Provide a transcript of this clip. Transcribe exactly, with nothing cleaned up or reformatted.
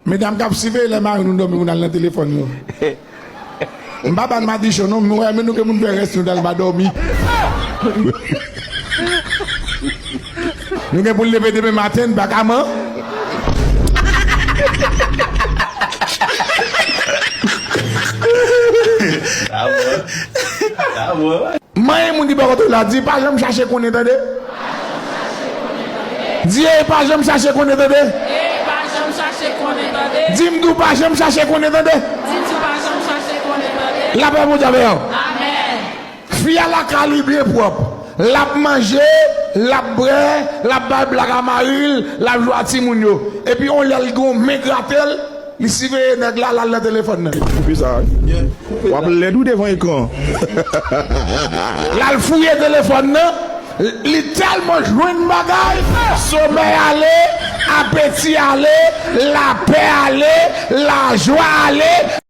Medam k ap siveye lè mari nou dòmi, pou n al nan telefòn nou. M pa ba n madichon non, m wè men nou gen moun fè rès nou dal pa dòmi. Nou gen pou n leve demen maten, n pa ka man. Sa bon. Sa bon. Manyen moun ki bò kote w la, di pa janm chache konnen, tande. Di e pa janm chache konnen, tande. Di m tou pa janm chache konnen, tande. Lapè Bondye avè w. Fi a lakay li byen pwòp. L ap manje, l ap bwè, l ap bay blag a mari l, l ap jwe a timoun yo. Epi yon lè l gen yon men grate l, li siveye nèg la, l al nan telefòn nan. Koupe sa wi. W ap lèd wi devan ekran. L al fouye telefòn nan, li tèlman jwenn bagay, somèy ale, apeti ale, lapè ale, lajwa ale.